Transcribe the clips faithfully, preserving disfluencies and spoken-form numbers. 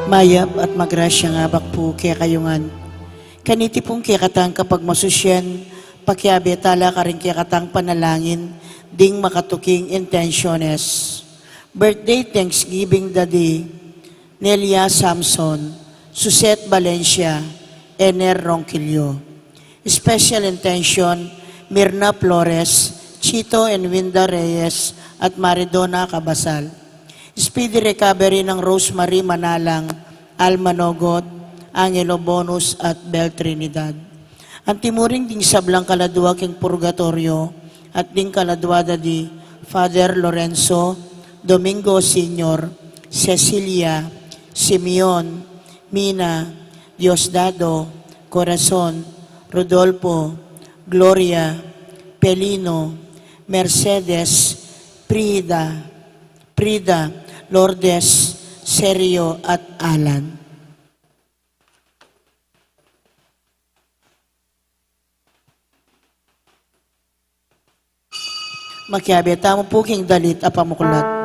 Mayap at magrasyang abak pu kekayu ngan. Kaniti pung kekatang kapagmasusyan, pakiabe tala karing kekatang panalangin ding makatuking intensyones. Birthday thanksgiving da di Nelia Samson, Suzette Valencia, Ener Ronquillo. Special intention, Mirna Flores, Chito and Winda Reyes, at Maridona Cabasal. Speedy recovery ng Rosemary Manalang, Alma Nogot, Angelo Bonus, at Bel Trinidad. Antimurin ding sablang kaladua king purgatoryo, at ding kaladua da di Father Lorenzo, Domingo Senior, Cecilia, Simeon, Mina, Diosdado, Corazon, Rodolfo, Gloria, Pelino, Mercedes, Prida, Prida, Lourdes, Sergio, at Alan. Makiabe tamu pu king dalit a pamuklat.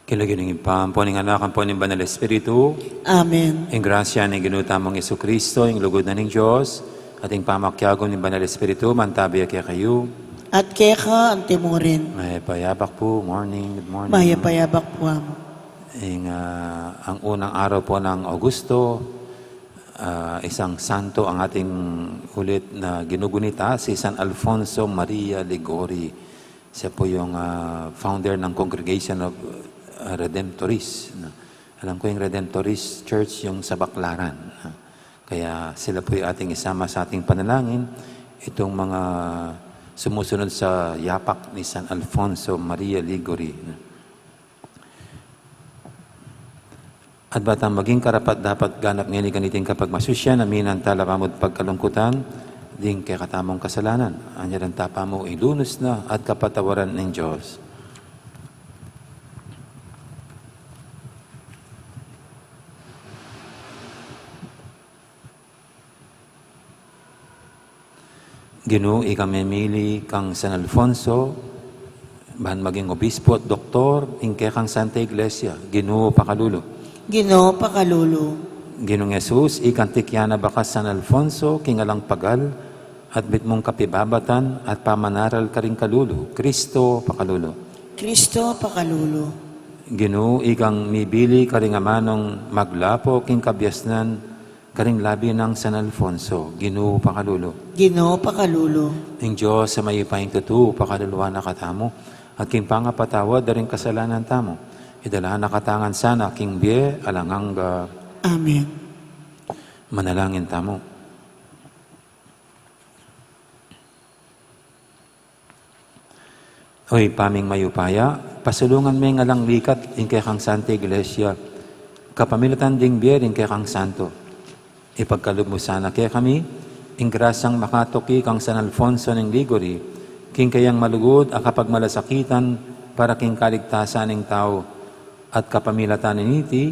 King lagyu ning Ibpa, ampo ning Anak, ampo ning Banal Espiritu. Amen. Ing grasya ning Ginu tamung Jesucristo, ing lugud na ning Dios, at ing pamakiabe ning Banal Espiritu, mantabi ya kekayu. At keka antimurin. Mayap a yabak pu, morning, good morning. Mayap a yabak pu, Among. Ing, ah, ang unang araw po ng Agosto, ah, isang santo ang ating ulit na ginugunita, si San Alfonso Maria Liguori. Siya po yung, ah, founder ng Congregation of, ah, Redemptorists, no? Alam ko yung Redemptorist Church yung sa Baclaran, no? Kaya sila po yung ating isama sa ating panalangin, itong mga sumusunod sa yapak ni San Alfonso Maria Liguori, no? At ba tang maging karapat-dapat ganap ngeni kaniting kapagmasusyan, aminan tala pamu ing pagkalungkutan ding kekatamung kasalanan. Anya dang tapa mu ilunus na at kapatawaran ning Dios. Ginu, ikang mimili kang San Alfonso, ban maging obispo at doktor, ing kekang Santa Iglesia, Ginu, pakalulu. Ginu, pakalulu. Ginung Jesus, ikang tikyan a bakas San Alfonso, king alang pagal, at mitmung kapibabatan, at pamanaral karing kalulu, Kristo, pakalulu. Kristo, pakalulu. Ginu, ikang mibili karing amanung maglapo, king kabiasnan, karing labi nang San Alfonso, Ginu, pakalulu. Ginu, pakalulu. Ing Dios a mayupayang tutu, pakaluluan na katamu, at king pangapatawad da ring kasalanan tamu, idala na katamu ngan sana king bie alang angga. Amen. Manalangin tamu. O Ibpa ming mayupaya, pasulungan me ngan alang likat ing kekang Santa Iglesia, kapamilatan ding bie ning kekang santo. Ipagkalub mu sana kekami, Ing grasyang makatuki kang San Alfonso ning Liguri, king kayang malugud a kapagmalasakitan para king kaligtasan ning tau, at kapamilatan niti,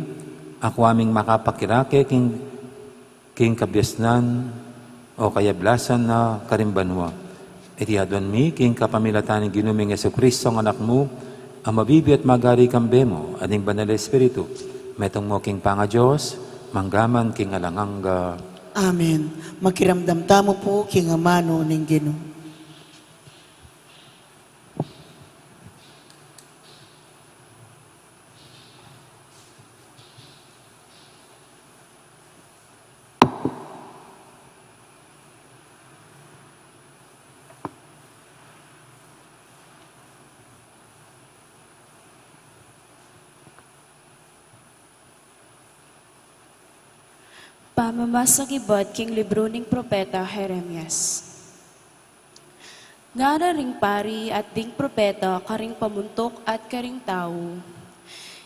akwa ming makapakirake king, king kabiasnan o kayablasan na karing banua. Iti aduan mi king kapamilatan ning Ginu ming Jesucristo, ang Anak mu, a mabibie at magari kambe mu, at ning Banal Espiritu, metung mu king pangaDios, mangga man king alang angga. Amen. Makiramdam tamu pu king amanu ning Ginu. Pamamasakibat king libru ning propeta Jeremias. Ngara ring pari at ding propeta karing pamuntuk at karing tau,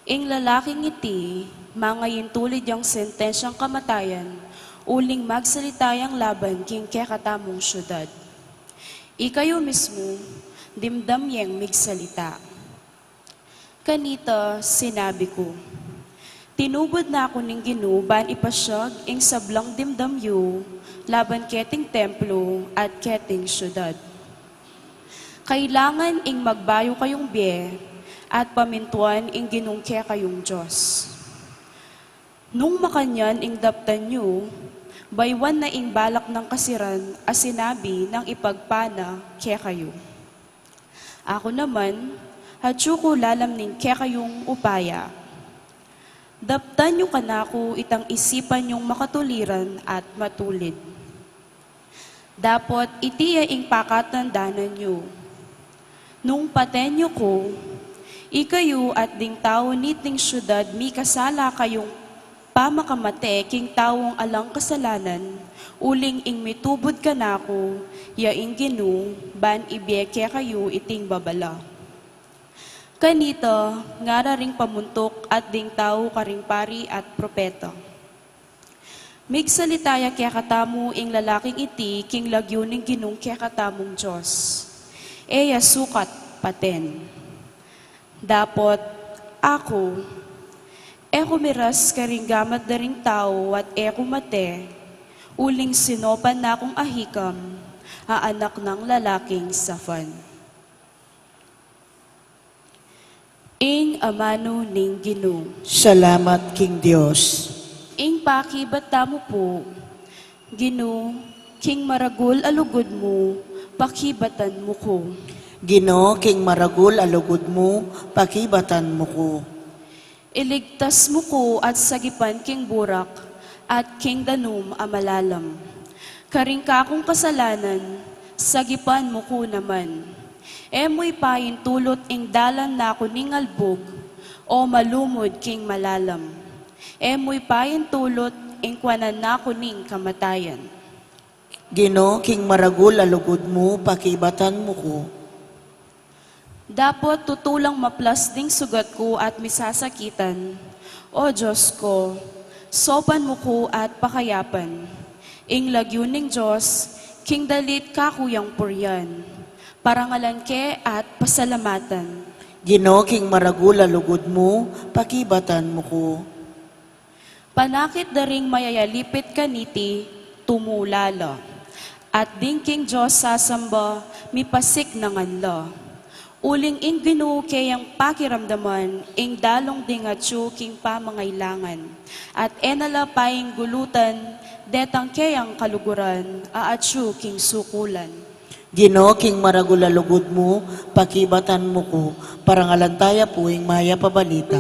ing lalaking iti, mangayintulid yang sentensyang kamatayan, uling magsalita yang laban king kekatamung syudad. Ikayu mismu, dimdam yeng migsalita. Kanita sinabi ku, tinubud na ku ning Ginu ban ipasyag ing sablang dimdam yu laban keting templo at keting syudad. Kailangan ing magbayu kayung bie at pamintuan ing Ginung kekayung Dios. Nung makanyan ing daptan yu, baywan na ing balak nang kasiran a sinabi nang ipagpana kekayu. Aku naman, atyu ku lalam ning kekayung upaya. Daptan yu kanaku itang isipan yung makatuliran at matulid. Dapot iti ya ing pakatandanan yu. Nung paten yu ku, ikayu at ding tau niting syudad mikasala kayung pamakamate king taung alang kasalanan, uling ing mitubud kanaku, ya ing Ginu, ban ibie kekayu iting babala. Kanita, ngara ring pamuntuk at ding tau karing pari at propeta. Migsalita ya kekatamu ing lalaking iti king lagyu ning Ginung kekatamung Dios. E ya sukat paten. Dapot, aku, e ku miras karing gamat da ring tau at e ku mate, uling sinopan na kung Ahikam, a anak nang lalaking Safan. Ing amanu ning Ginu. Salamat king Dios. Ing pakibat tamu pu, Ginu, king maragul a lugud mu, pakibatan mu ku. Ginu, king maragul a lugud mu, pakibatan mu ku. Iligtas mu ku at sagipan king burak at king danum a malalam. Karing kakung kasalanan, sagipan mu ku naman. E mu ipaintulut ing dalan na ku ning albug, o malumud king malalam. E mu ipaintulut ing kuanan na ku ning kamatayan. Ginu, king maragul a lugud mu, pakibatan mu ku. Dapot tutu lang maplas ding sugat ku at misasakitan, O Dios ku, sopan mu ku at pakayapan. Ing lagyu ning Dios, king dalit kaku yang purian. Parangalan ke at pasalamatan. Ginu, king maragul a lugud mu, pakibatan mu ku. Panakit da ring mayayalipit kaniti, tumula la. At ding king Dios sasamba, mipasik na ngan la. Uling ing Ginu keyang pakiramdaman, ing dalung ding atyu king pamangailangan. At e na la painggulutan, detang keyang kaluguran, a atyu king sukulan. Ginu, king maragul a lugud mu, pakibatan mu ku, parangalan taya pu ing mayap a balita.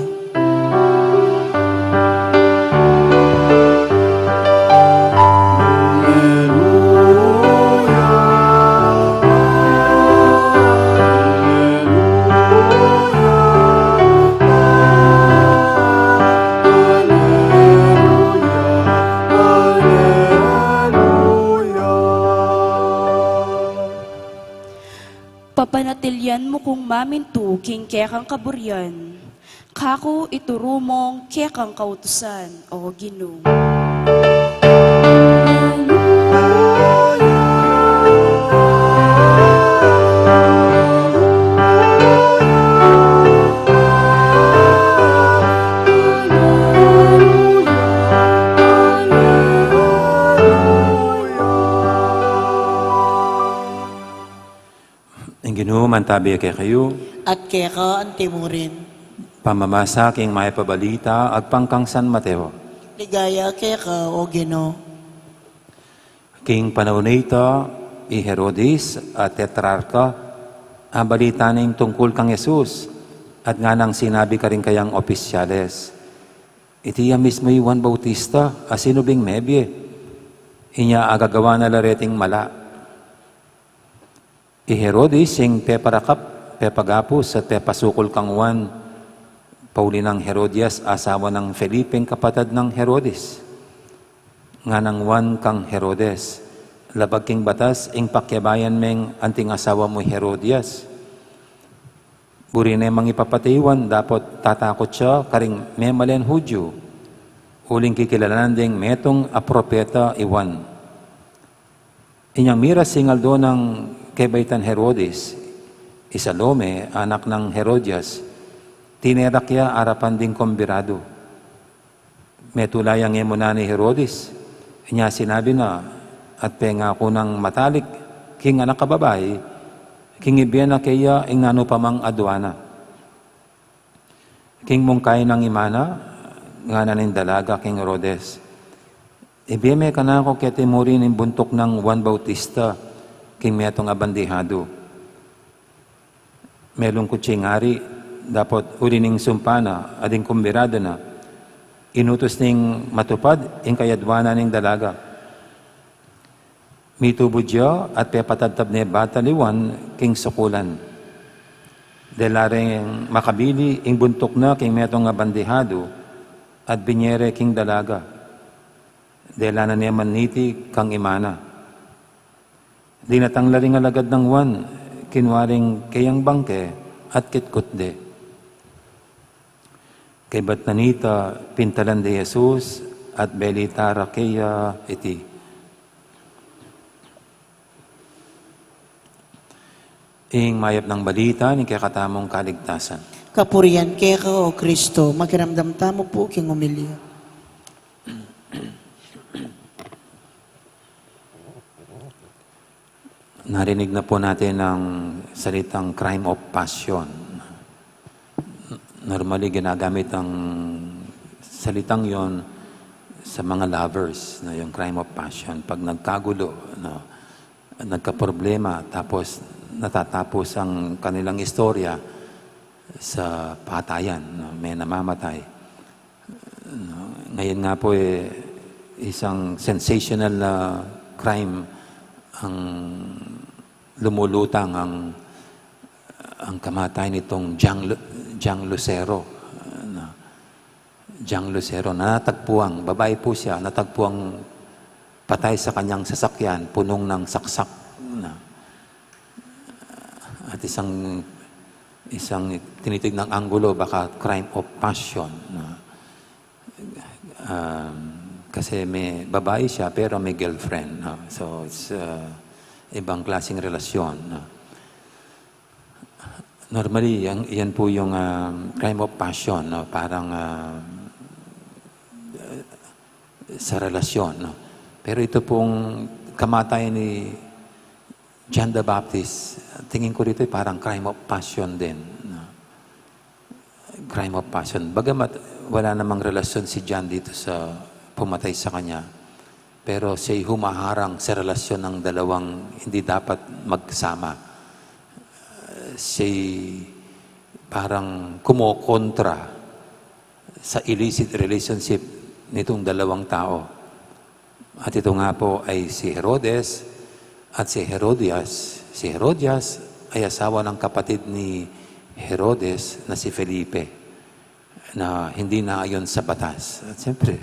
Papanatilian mu kung mamintu king kekang kaburian, kaku ituru mung kekang kautusan, O Ginu. Ing Ginu mantabi kekayu. At keka antimurin. Pamamasa king mayap a balita agpang kang San Mateo. Ligaya keka, O Ginu. King panaun a ita, i Herodes a tetrarka, abalita na ing tungkul kang Jesus, at ngana nang sinabi karing kayang opisyales, "Iti ya mismu i Juan Bautista, a sinubling mebie. Inya agagawa na la reting mala." I Herodes ing peparakap, pepagapus, at pepasukul kang Juan, pauli nang Herodias, asawa nang Felipe, ing kapatad nang Herodes. Ngana nang Juan kang Herodes, "Labag king batas ing pakiabayan meng anting asawa mu i Herodias. Buri ne mang ipapatay i Juan dapot tatakut ya karing memalen Hudyu, uling kikilalanan deng metung a propeta i Juan." Inyang miras ing aldo nang kebaitan Herodes, i Salome, anak nang Herodias, tinerak ya arapan ding kombiradu. Metula yang e mu na ni Herodes. Inya sinabi na, at pengaku nang matalik king anak a babai, king ibie na keya ing nanu pa mang adua na. King mungkay nang imana, ngana ning dalaga king Herodes, "Ibie me kanaku keti murin ing buntuk nang Juan Bautista king metung a bandihadu." Melungkut ya ing ari, dapot uli ning sumpa na, ading kombiradu na, inutus ning matupad ing kayadwanan ning dalaga. Mitubud ya at pepatadtab ne batal i Juan king sukulan. Dela reng makabili ing buntuk na king metung a bandihadu at binye re king dalaga. Dela na ne man niti kang imana. Dinatang la ring alagad nang Juan, kinua reng keyang bangke at kitkut de. Kaybat na nita, pintalan de Jesus at belita ra keya iti. Ing mayap nang balita ning kekatamung kaligtasan. Kapurian keka, O Kristo. Makiramdam tamu pu king omilya. Narinig na po natin ang salitang crime of passion. Normally, ginagamit ang salitang yon sa mga lovers, no, yung crime of passion. Pag nagkagulo, no, nagkaproblema, tapos natatapos ang kanilang istorya sa patayan, no, may namamatay. No, ngayon nga po, eh, isang sensational na crime ang lumulutang, ang, ang kamatayan nitong Jang Lu-, Jang Lucero. No? Jang Lucero, na natagpuang, babae po siya, natagpuang patay sa kanyang sasakyan, punong ng saksak. No? At isang, isang tinitignang anggulo, baka crime of passion, no? Um, kasi may babae siya, pero may girlfriend, no? So, it's, uh, ibang klaseng relasyon, no? Normally, yan, yan po yung, um, crime of passion, no? Parang, um, sa relasyon, no? Pero ito pong kamatayan ni John the Baptist, tingin ko rito ay parang crime of passion din, no? Crime of passion. Bagamat wala namang relasyon si John dito sa pumatay sa kanya, pero siya'y humaharang sa relasyon ng dalawang hindi dapat magsama. Siya'y parang kumokontra sa illicit relationship nitong dalawang tao. At ito nga po ay si Herodes at si Herodias. Si Herodias ay asawa ng kapatid ni Herodes na si Felipe, na hindi naayon sa batas. At siyempre,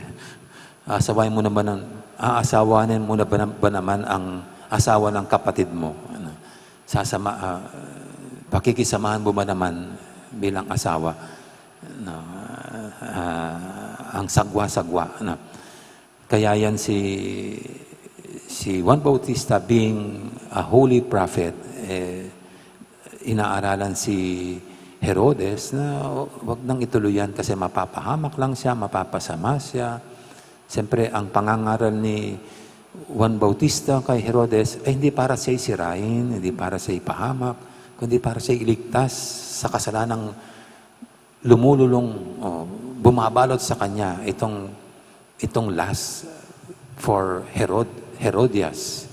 aasawain mo naman ang, aasawanin mo na ba, na-, ba naman ang asawa ng kapatid mo? Ano? Sasama, ah, pakikisamahan mo ba naman bilang asawa? No? Ah, ang sagwa-sagwa, no? Kaya yan si, si Juan Bautista, being a holy prophet, eh, inaaralan si Herodes na wag nang ituloy yan kasi mapapahamak lang siya, mapapasama siya. Siyempre, ang pangangaral ni Juan Bautista kay Herodes ay hindi para siya sirain, hindi para siya ipahamak, Hindi para siya iligtas sa kasalanang lumululong, o, bumabalot sa kanya itong, itong lust for Herod-, Herodias.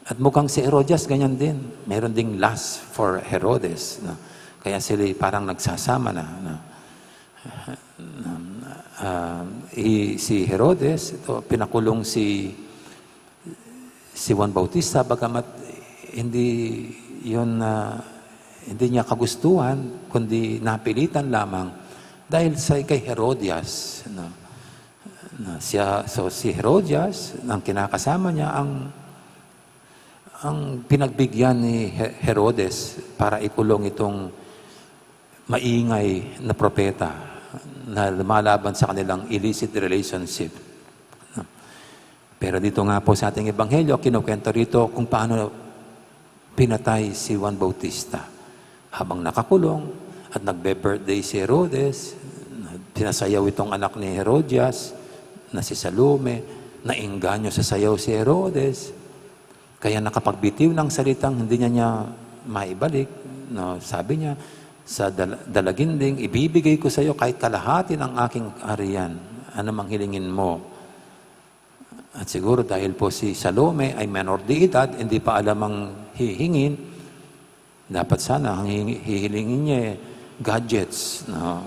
At mukhang si Herodias ganyan din. Meron ding lust for Herodes, no? Kaya sila parang nagsasama na, no? Ah, i-, si Herodes, ito, pinakulong si, si Juan Bautista, bagamat hindi yun, ah, hindi niya kagustuhan, kundi napilitan lamang dahil sa kay Herodias, no? Na siya, so si Herodias, ang kinakasama niya, ang, ang pinagbigyan ni He-, Herodes para ikulong itong maingay na propeta na lumalaban sa kanilang illicit relationship. Pero dito nga po sa ating ebanghelyo, kinukwento rito kung paano pinatay si Juan Bautista. Habang nakakulong at nagbe-birthday si Herodes, sinasayaw itong anak ni Herodias na si Salome, naengganyo sa sayaw si Herodes, kaya nakapagbitiw ng salitang hindi niya, niya maibalik, no? Sabi niya, sa dal-, dalaginding, "Ibibigay ko sa iyo kahit kalahati ng aking arian. Ano mang hilingin mo?" At siguro dahil po si Salome ay menor de edad, hindi pa alam ang hihingin, dapat sana ang hihingi-, hihilingin niya, eh, gadgets, no?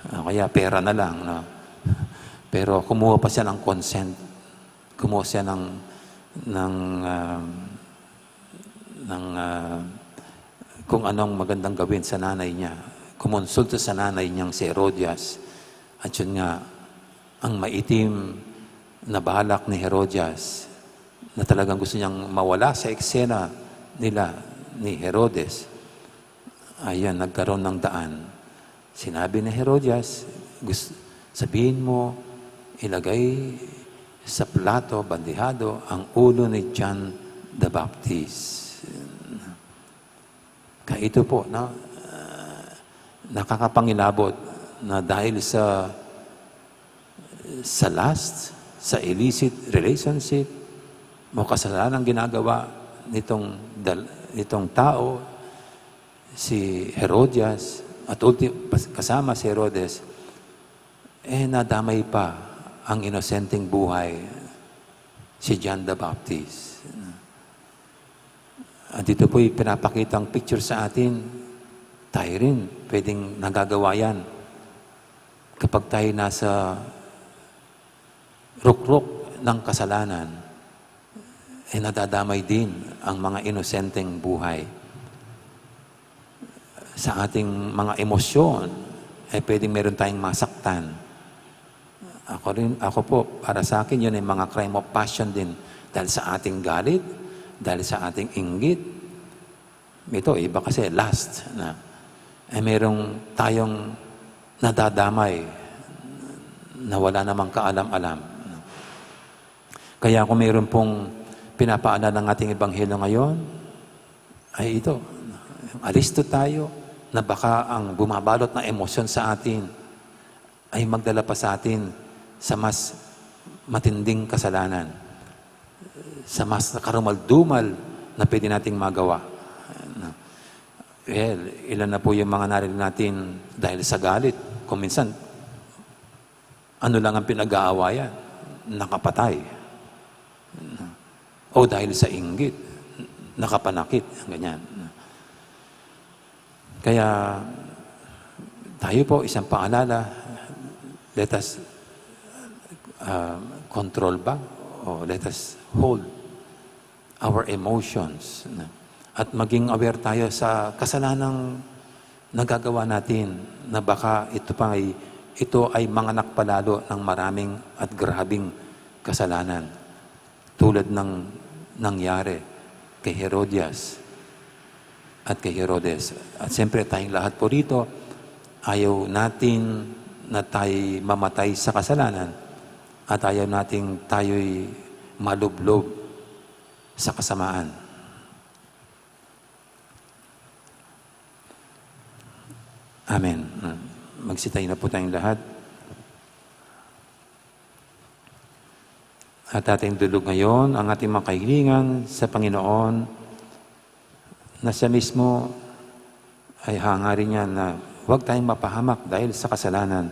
O kaya pera na lang, no? Pero kumuha pa siya ng consent. Kumuha siya ng, ng, ah, ng, ah, kung anong magandang gawin sa nanay niya. Kumonsulta sa nanay niyang si Herodias. At yun nga, ang maitim na balak ni Herodias na talagang gusto niyang mawala sa eksena nila ni Herodes, ayan, nagkaroon ng daan. Sinabi ni Herodias, "Gus-, sabihin mo, ilagay sa plato, bandihado, ang ulo ni John the Baptist." Kaya ito po, no, ah, nakakapangilabot na dahil sa, sa lust, sa illicit relationship, o kasalanang ginagawa nitong dal-, nitong tao, si Herodias, at ulti-, pas-, kasama si Herodes, eh, nadamay pa ang inosenteng buhay, si John the Baptist. At ito po'y pinapakitang picture sa atin, tayo rin, pwedeng nagagawa yan. Kapag tayo nasa rukrok ng kasalanan, eh, nadadamay din ang mga inosenteng buhay. Sa ating mga emosyon, eh, pwedeng meron tayong masaktan. Ako rin, ako po, para sa akin, yun ay mga crime of passion din. Dahil sa ating galit, dahil sa ating inggit. Ito, iba kasi lust na. Eh, merong tayong nadadamay na wala namang kaalam-alam. Kaya kung meron pong pinapaalala ng ating ebanghelyo ngayon, ay ito, alisto tayo na baka ang bumabalot na emosyon sa atin ay magdala pa sa atin sa mas matinding kasalanan, sa mas karumal-dumal na pwede nating magawa. Well, ilan na po yung mga narinig natin dahil sa galit. Kung minsan, ano lang ang pinag-aawayan? Nakapatay. O dahil sa inggit, nakapanakit, ganyan. Kaya tayo po, isang paalala, let us, ah, control ba? O let us hold our emotions, no? At maging aware tayo sa kasalanang nagagawa natin na baka ito pa ay, ito ay manganak pa lalo ng maraming at grabing kasalanan tulad ng nangyari kay Herodias at kay Herodes. At siyempre, tayong lahat po rito, ayaw natin na tayo mamatay sa kasalanan at ayaw nating tayo'y malublob sa kasamaan. Amen. Magsitayo na po tayong lahat. At ating dulog ngayon ang ating mga kahilingan sa Panginoon na siya mismo ay hangarin niya na huwag tayong mapahamak dahil sa kasalanan,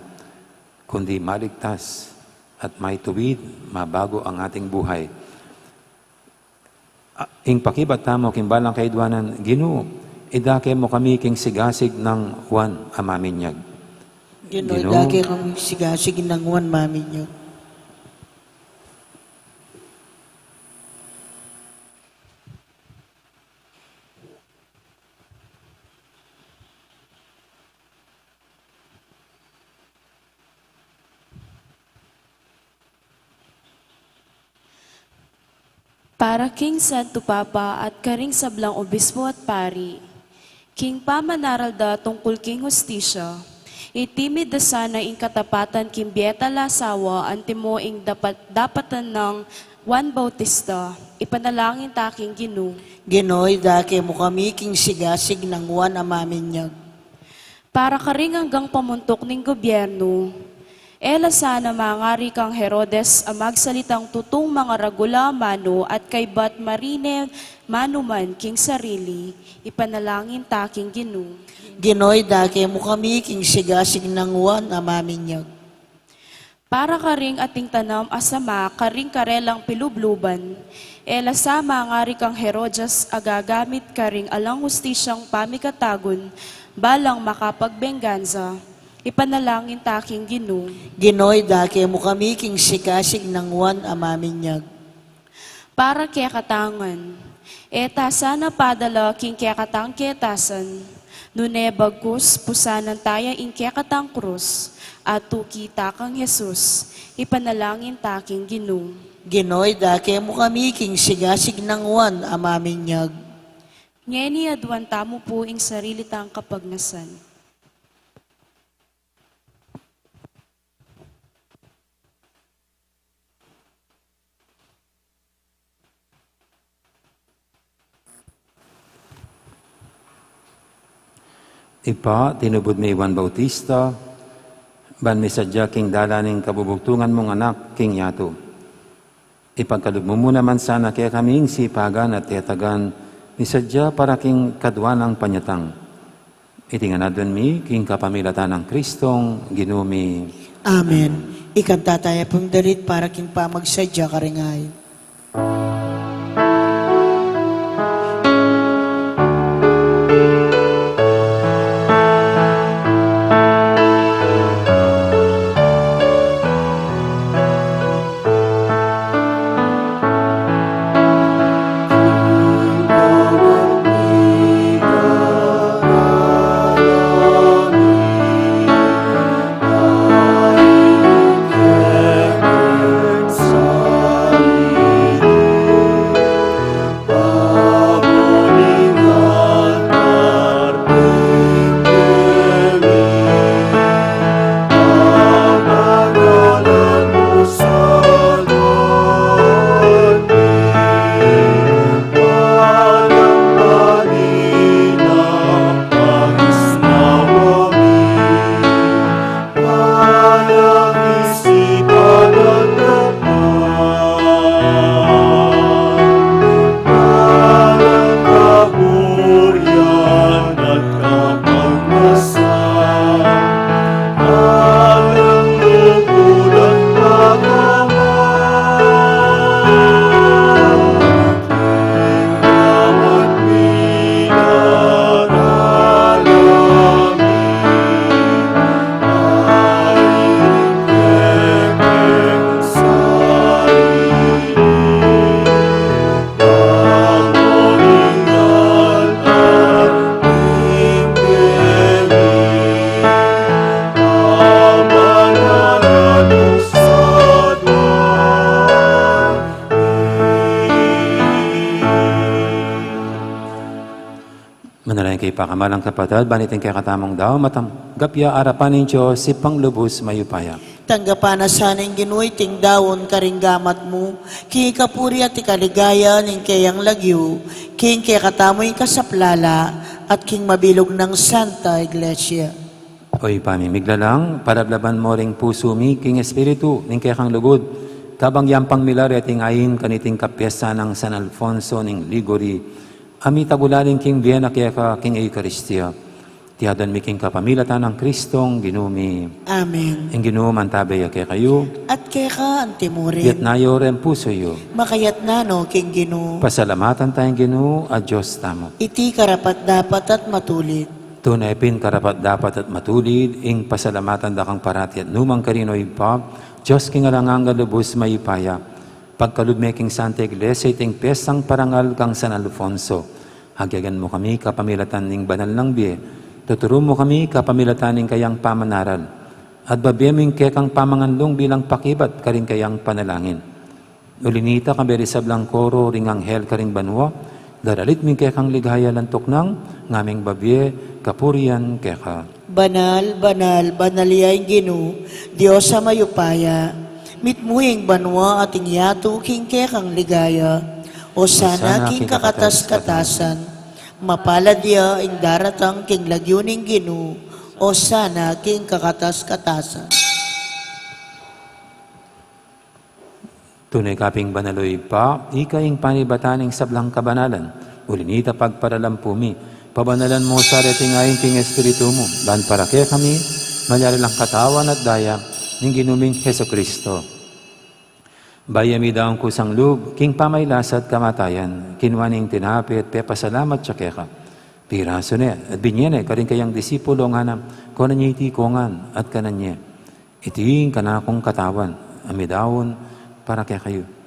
kundi maligtas at maituwid, mabago ang ating buhay. A, ing pakibat tamu king balang kaidwanan, Ginu, idake mu kami king sigasig nang Juan a Maminyag. Ginu, Ginu, idake kami king sigasig nang Juan Maminyag. Para king Santo Papa at karing sablang obispo at pari, king pamanaral da tungkul king hustisya, itimid da sana ing katapatan king bie at alang asawa, antimo ing dapat, dapatan nang Juan Bautista, ipanalangin ta king Ginu. Ginu, idake mu kami king sigasig nang Juan a Maminyag. Para karing anggang pamuntuk ning gobyernu, e la sana mangari kang Herodes a magsalitang tutung mangaragul a amanu at kaybat marine manuman king sarili, ipanalangin ta king Ginu. Ginu, idake mu kami king sigasig nang Juan a Maminyag. Para karing ating tanam a sama karing karelang pilubluban, e la sa mangari kang Herodes a gagamit karing alang hustisyang pamikatagun balang makapagbengansa, ipanalangin ta king Ginu. Ginu, idake mu kami king sigasig nang Juan a Maminyag. Para kekatang ngan, e ta sana padala king kekatang ketasan, nune bagkus pusanan ta ya ing kekatang krus, at tuki ta kang Jesus, ipanalangin ta king Ginu. Ginu, idake mu kami king sigasig nang Juan a Maminyag. Ngeni aduan tamu pu ing sarili tang kapagnasan. Ibpa, tinubud me i Juan Bautista, ban misadya king dalan ning kabubugtungan mung Anak king yatu. Ipagkalub mu mu naman sana kekami ing sipagan at tetagan, misadya para king kadua nang panyatang. Iti ngan aduan mi king kapamilatan nang Kristong Ginu mi. Amen. Ikanta taya pung dalit para king pamagsadya karing ain. Manalangin kayu pakamalan kung kapatad, ban iting kekatamung daun matanggap ya arapan ning Dios, Ibpang lubus mayupaya. Tanggapan na sana ning Ginu iting daun karing gamat mu, king kapurian at kaligayan ning keyang lagyu, king kekatamung kasaplalan, at king mabilug nang Santa Iglesia. O Ibpa mi, miglalang, palablaban mu ring pusu mi king espiritu ning kekang lugud, kabang yang pang milareti ain kaniting kapiestan nang San Alfonso ning Liguri, A mitagulaling king bie na keka king Eukaristia. Iti aduan mi king kapamilatan nang Kristong Ginu mi. Amen. Ing Ginu mantabe ya kekayu. At keka antimurin. Itas yu ring pusu yu. Makaitas no king Ginu. Pasalamatan taya ing Ginu a Dios tamu. Iti karapat-dapat at matulid. Tune pin karapat-dapat at matulid ing pasalamatan da kang parati at nukarin man, o Ibpa, Dios king alang angga, lubus mayupaya. Pagkalub me king Santa Iglesia iting piestang parangal kang San Alfonso. Agyagan mu kami kapamilatan ning banal nang bie. Tuturu mu kami kapamilatan ning kayang pamanaral. At babie mu ing kekang pamanganlung bilang pakibat karing kayang panalangin. Uli nita, kayabe ring sablang koro ring anghel karing banua, daralit mi ing kekang ligaya, lantuk nang ngaming babie kapurian keka. Banal, banal, banal ya ing Ginu, Dios a mayupaya. Mitmu ing banua at ing yatu king kekang ligaya. Osana king kakatas-katasan. Mapalad ya ing daratang king lagyu ning Ginu. Osana king kakatas-katasan. Tune ka pin banal, o Ibpa, ika ing panibatan ning sablang kabanalan. Uli nita, pagparalampu mi, pabanalan mu sa reting ain king Espiritu mu, ban para kekami malyari lang katawan at daya ning Ginu ming Jesucristo. Bayu ya midaun kusang lub king pamagkasakit at kamatayan, kinua ne ing tinape at pepasalamat ya keka. Pirasu ne at binie ne karing kayang disipulo, ngana, kuanan ye iti kongan at kanan ye. Iti ing kanakung katawan a midaun para kekayu.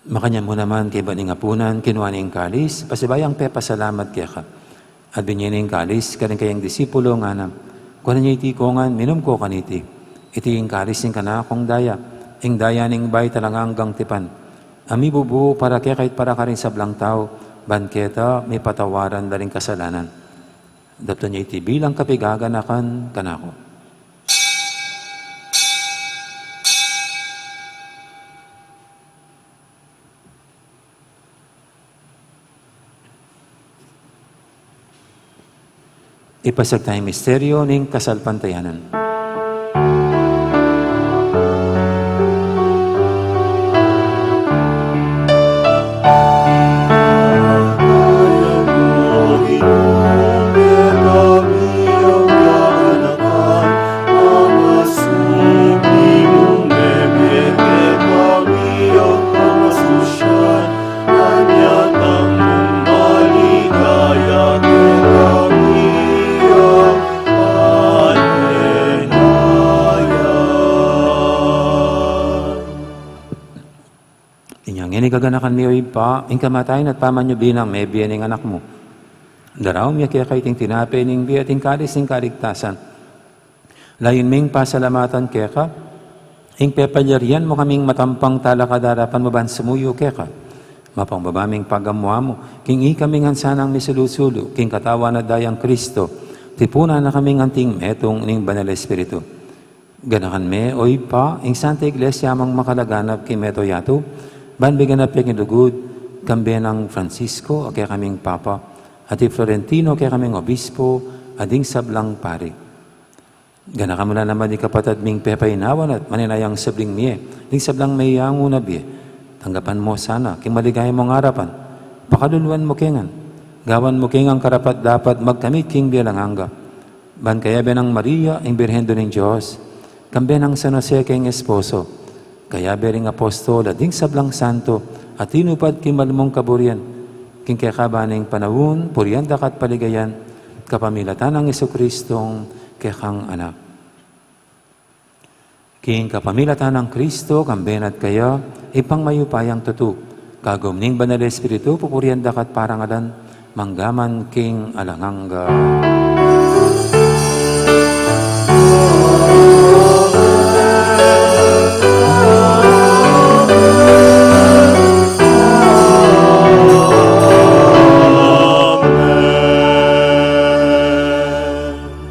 Makanyan mu naman kaybat ning apunan, kinua ne ing kalis, pasibayu yang pepasalamat keka. At binie ne ing kalis karing kayang disipulo, ngana, kuanan ye iti kongan, minum ko kaniti. Iti ing kalis ning kanakung daya, ing daya ning bayu at alang anggang tipan, a mibubu para kekayu at para karing sablang tau, ban keta mipatawaran la ring kasalanan. Daptan ye iti bilang kapaganakan kanaku. Ipasiag taya ing misteryu ning kasalpantayanan. Inya ngeni, kaganakan mi, o Ibpa, ing kamatayan at pamanyubli nang mebie ning Anak mu. Daraun mi keka iting tinape ning bie at ing kalis ning kaligtasan. Layun ming pasalamatan keka ing pepalyarian mu kaming matampang talakad king arapan mu ban sumuyu keka. Mapakumbaba ming pagamu-amu king ikami ngan sanang misulu-sulu king katawan at dayang Kristo, tipunan na kaming anting metung ning Banal Espiritu. Ganakan me, o Ibpa, ing Santa Iglesia mung makalaganap king mabilug a yatu, ban miganap ya king lugud, kambe nang Francisco a kekaming Papa, at i Florentino a kekaming Obispo, at ding sablang pari. Ganakan mu la naman ding kapatad ming pepainawan at maninayang subling mie, ding sablang meyangu na bie. Tanggapan mu la sana king maligaya mung arapan. Pakaluluan mu ke ngan. Gawan mu ke ngan karapat-dapat magkamit king bie alang angga. Ban kayabe nang Maria, ing Birhen Indu ning Dios, kambe nang San Jose a kayang esposo, kayabe ring apostol at ding sablang santo a tinupad king malmung kaburian, king kekaban ning panaun, purian da ka at paligayan, kapamilatan nang Jesucristong kekang Anak. King kapamilatan nang Kristo, kambe na at kaya, Ibpang mayupayang tutu, kagum ning Banal Espiritu, pupurian da ka at parangalan, mangga man king alang angga.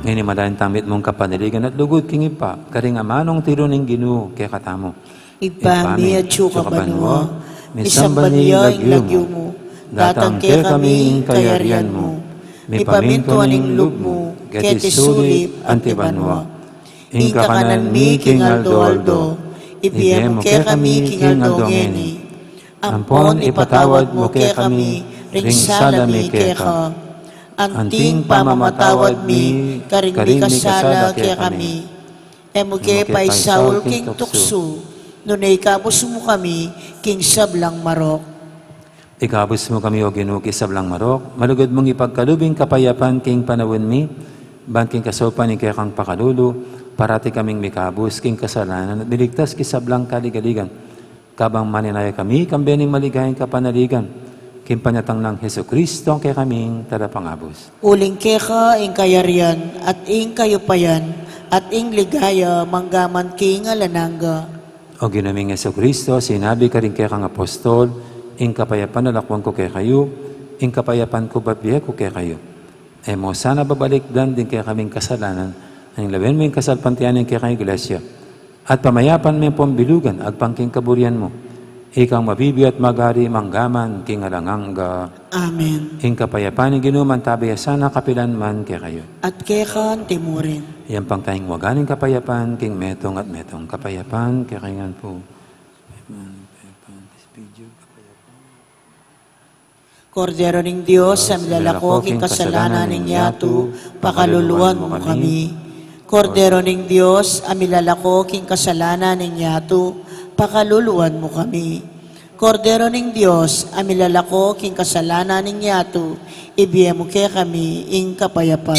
Ngeni, madaun tang mitmung kapanaligan at lugud king Ibpa, karing amanung tiru ning Ginu kekatamu. Ibpa mi, atsu ka banua, misamban ya ing lagyu mu, datang kekami ing kayarian mu, Mipamintuan ing lub mu keti sulip anti banua. Ing kakanan mi king aldo-aldo, ibie mu kekami king aldo ngeni. Ampon ipatawad mu kekami ring sala mi keka, anting pamamatawad mi karing mikasala kekami. E mu ke paisaul king tuksu, nune ikabus mu kami king sablang marok. Ikabus mu kami, O Ginu, king sablang marok, malugud mung ipagkalub ing kapayapan king panaun mi, ban king kasaupan ning kekang pakalulu, parati kaming mikabus king kasalanan at miligtas king sablang kaligaligan. Kabang maninaya kami, kambe ning maligayang kapanaligan, king panyatang nang Jesucristo, a kekaming Talapangabus. Uling keka ing kayarian, at ing kayupayan, at ing ligaya, manggaman king alang angga. O Ginu ming Jesucristo, sinabi karing kekang apostol, ing kapayapan lalakwan ku kekayu, ing kapayapan ku bibie ku kekayu. E mu sana babalikdan ding kekaming kasalanan, nune lawen mu ing kasalpantayanan ning kekang Iglesia. At pamayapan me pung bilugan agpang king kaburian mu. Ikang mabibie at magari manggaman king alang angga. Amen. Ing kapayapan ning Ginu mantabe ya sana kapilan man kekayu. At keka anti mu rin. Iyampang taya ing waga ning kapayapan king metung at metung. Kapayapan kekayu ngan pu. Kordero ning Dios, a milalako king kasalanan ning yatu, pakaluluan mu kami. Kordero ning Dios, a milalako king kasalanan ning yatu, pakaluluan mu kami. Kordero ning Dios, a milalako king kasalanan ning yatu, ibie mu kekami ing kapayapan.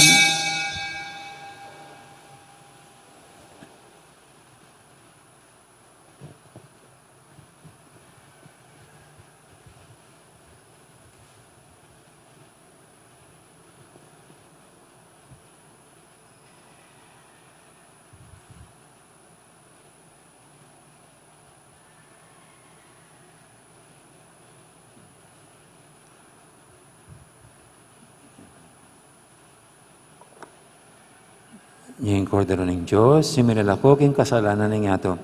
Ing Kordero ning Dios, a milalako king kasalanan ning yatu.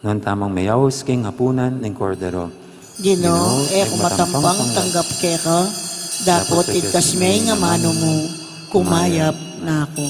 Nuan tamung meyaus king apunan ning Kordero. Ginu, e ku matampang tanggap keka, dapot igkas me ing amanu mu, kumayap na ku.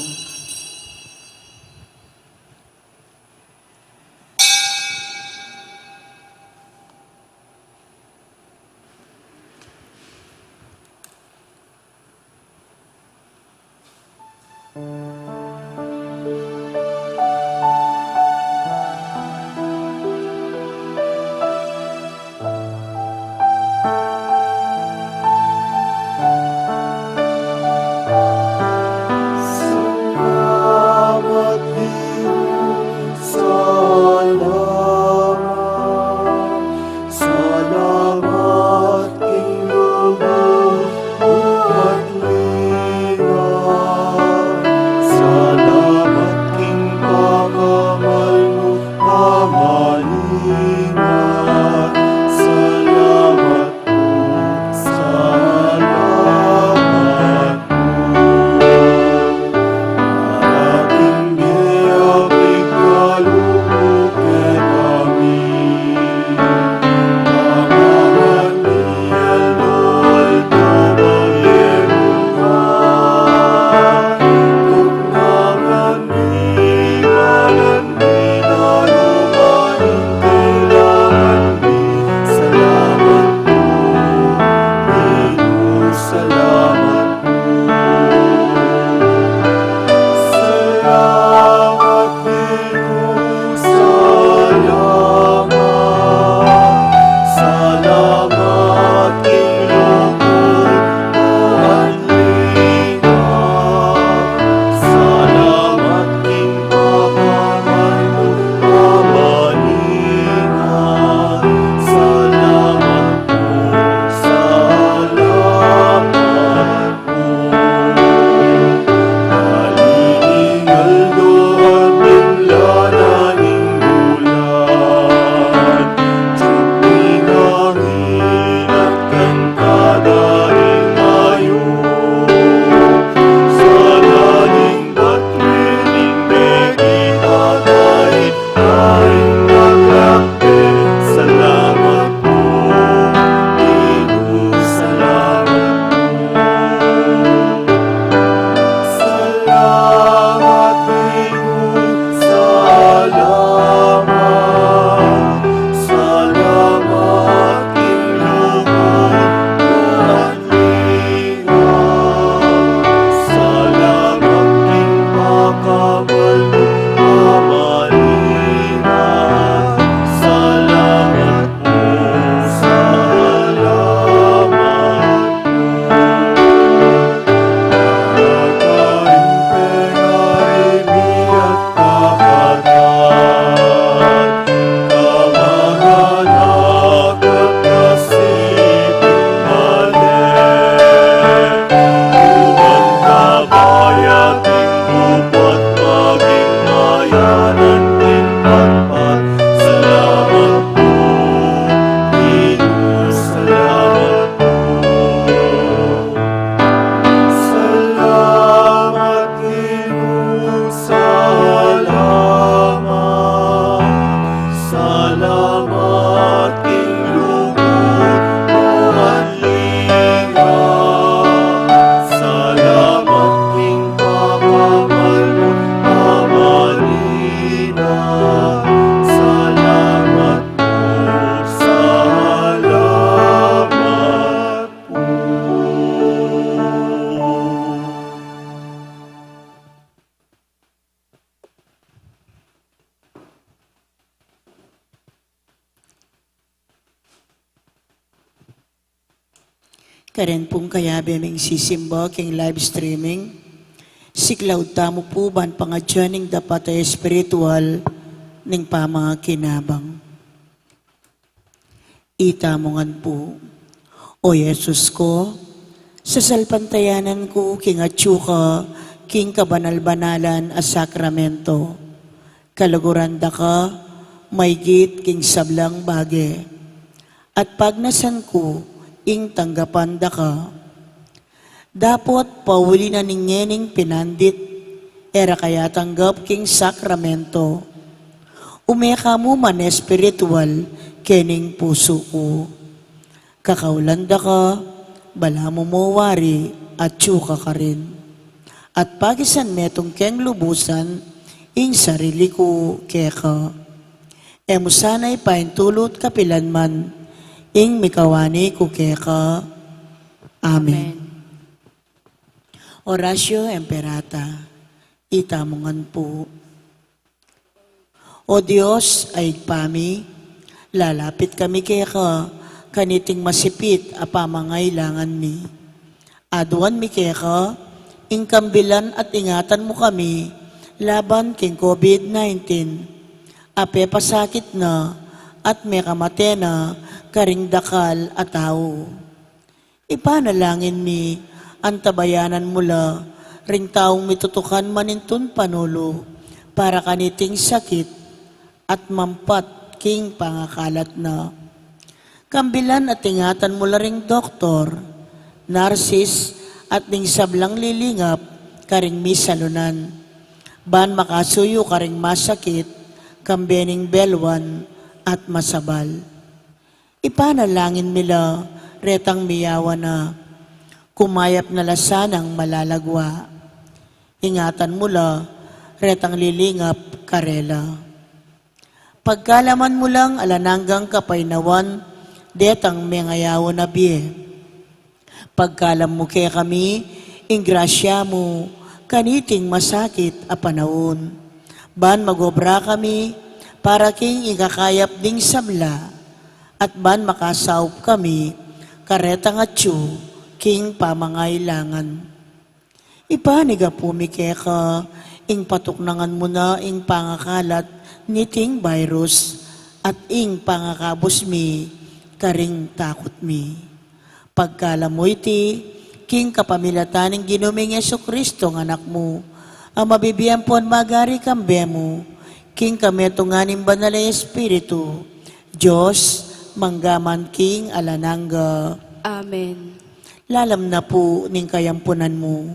Karin pung kayabe ming sisimba king live streaming, siklaud tamu pu ban pangadyan ing dapat a espiritual ning pamakinabang. Itamu ngan pu. O Jesus ku, sasalpantayanan ku king atyu ka king kabanal-banalan a sakramento. Kaluguran da ka maigit king sablang bage, at pagnasan ku ing tanggapan da ka. Dapot pauli na ning ngening pinandit, e ra ka ya tanggap king sakramento. Ume ka mu man espiritual kening pusu ku. Kakaulan da ka, balamu mo wari, atyu ka karin. At pagisan metung keng lubusan ing sarili ku keka. E mu sana ipaintulut kapilan man ing mikawani ku keka. Amen. Amen. Oratio Imperata. Itamu ngan pu. O Dios a Ibpa mi, lalapit kami keka kaniting masipit a pamangailangan mi. Aduan mi keka ing kambilan at ingatan mu kami laban king COVID nineteen a pepasakit na at mekamate na karing dakal a tau. Ipanalangin mi, antabayanan mu la ring taung mitutukan manintun panulu para kaniting sakit at mampat king pangakalat na. Kambilan at ingatan mu la ring doktor, narsis, at ding sablang lilingap karing misalunan, ban makasuyu karing masakit, kambe ning belwan at masabal. Ipanalangin mi la retang miyawan na, kumayap na la sanang malalagwa. Ingatan mu la retang lilingap karela. Pagkalaman mu lang alang anggang kapaynawan detang mengayawan a bie. Pagkalam mu kekami ing grasya mu kaniting masakit a panaun, ban mag-obra kami para king ikakayap ding sabla, at ban makasaup kami karetang atyu king pamangailangan. Ipanyawad mi keka ing patuknangan mu na ing pangakalat niting virus at ing pangakabus mi karing takut mi. Pagkalam mu iti king kapamilatan ning Ginu ming Jesucristo a Anak mu, a mabibie ampon magari kambe mu king kametungan ning Banal a Espiritu, Dios, mangga man king alang angga. Amen. Lalam na pu ning kayampunan mu,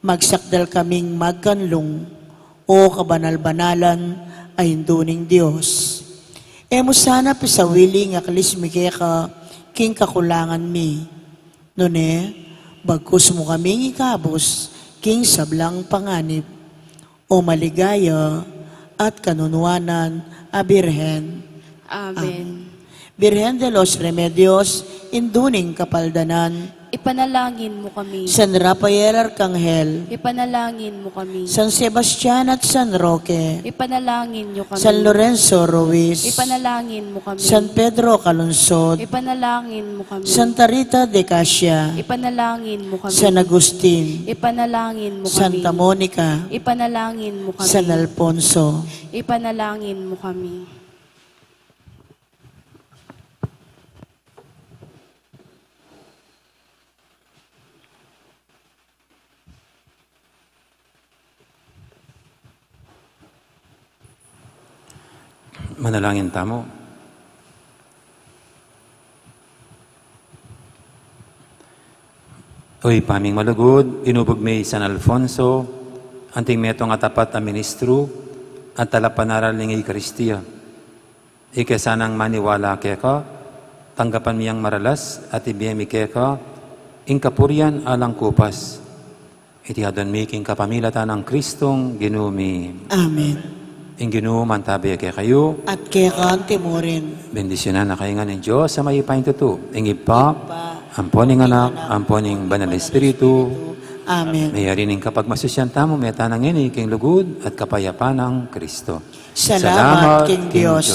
magsakdal kaming magkanlung, O kabanal-banalan a Indu ning Dios. E mu sana pisawili ing aklis mi keka king kakulangan mi, nune bagkus mu kaming ikabus king sablang panganib. O maligaya at kanunuanan a Birhen. Amen. Amen. Birhen de los Remedios, Indu ning Kapaldanan. Ipanalangin mu kami. San Rafael Arkanghel. Ipanalangin mu kami. San Sebastian at San Roque. Ipanalangin niyo kami. San Lorenzo Ruiz. Ipanalangin mu kami. San Pedro Calungsod. Ipanalangin mu kami. Santa Rita de Casia. Ipanalangin mu kami. San Agustin. Ipanalangin mu kami. Santa Monica. Ipanalangin mu kami. San Alfonso. Ipanalangin mu kami. Manalangin tamu. O Ibpa ming malugud, inubug me i San Alfonso, anting metung a tapat a ministru at talapanaral ning Eukaristia. Ika sanang maniwala keka, tanggapan mi yang maralas at ibie mi keka ing kapurian alang kupas. Iti aduan mi king kapamilatan nang Kristong Ginu mi. Amen. Ing Ginu mantabe kekayu. At keka antimurin. Bendisyunan na kayu ngan ning Dios a mayupaya king tutu, ing Ibpa, Ibpa, ampo ning Anak, ampo ning Banal a Espiritu. Amen. Meyari ning kapagmasusyan tamu, meta na ngeni king lugud at kapayapan nang Kristo. Salamat king Dios.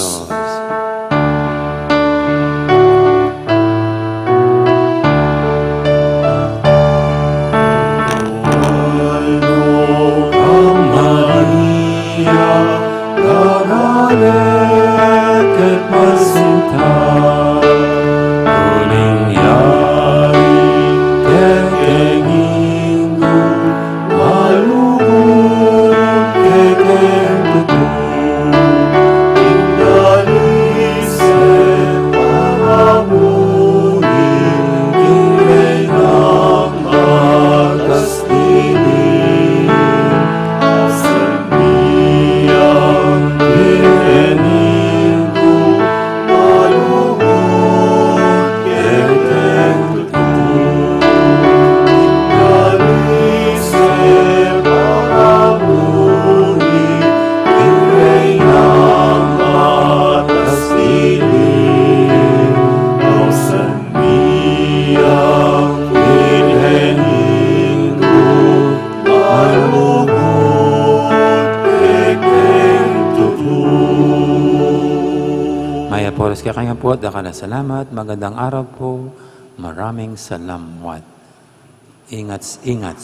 Kaya kanya po, dakal a salamat. Magandang araw po. Maraming salamat. Ingat, ingat.